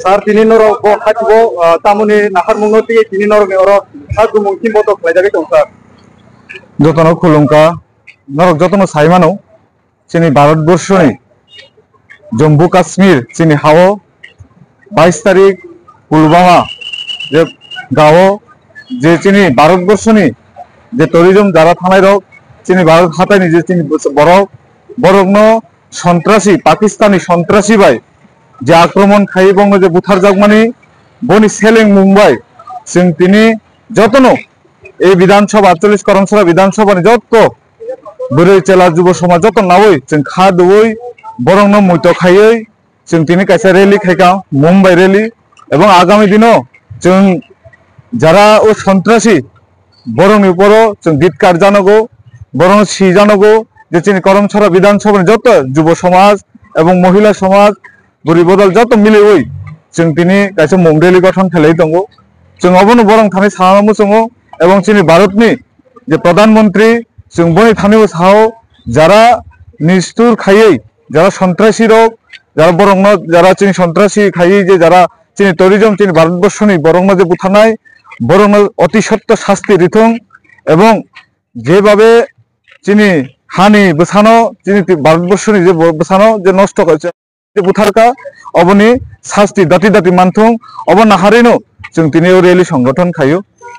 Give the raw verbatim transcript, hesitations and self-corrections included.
Sir, tini norok bo hati bo, ah, tamoni naharmung no twi tini norok ni oro ha gumung kim botok khlai jagwi tong sir. Jotono khulumkha, norok jotono sai mano, chini Bharat Borshoni Jammu Kashmir chini hao bais tarik Pulwama je gao je chini Bharat Borshoni je tourism jara thangnai rok chini Bharat hataini je chini borok borokno sontrasi, Pakistani sontrasi bai je akromon khai bongno je butharjakmani, boni seleng mung bai chwng tini jotono ei Bidhan Sabha, atchollis Karamsara Bidhan Sabha ni jotto bwrwi chela jubo somaj jotto nawi chwng kha dui borokno muito khaiwi chwng tini kaisa rally khaikha, Mumbai rally, ebong agami dino chwng jara o sontrasi borokni uporo chwng gitkar janogo, borokno si janogo je chini Karamsara Bidhan Sabha ni jotto jubo somaj ebong mohila somaj, bwrwi bodol jotto miliwi chwng tini kaisa mung rally gothon khlai tongo. Chwng obono borok thani sana muchungo ebong chini Bharatni je Pradhan Mantri chwng boni thani o sao jara nistur khaiwi jara sontrasi rok jara borokno jara chini sontrasi khaiwi je jara chini tourism chini Bharat Borshoni borokno je butharnai borokno oti sotto sasti rithung ebong jebabe chini hani bwsano chini Bharat Borshoni je bo-, bwsano je nosto kha-, je butharkha oboni sasti dati dati manthung obo naharino chwng tini o rally songgothon khaio.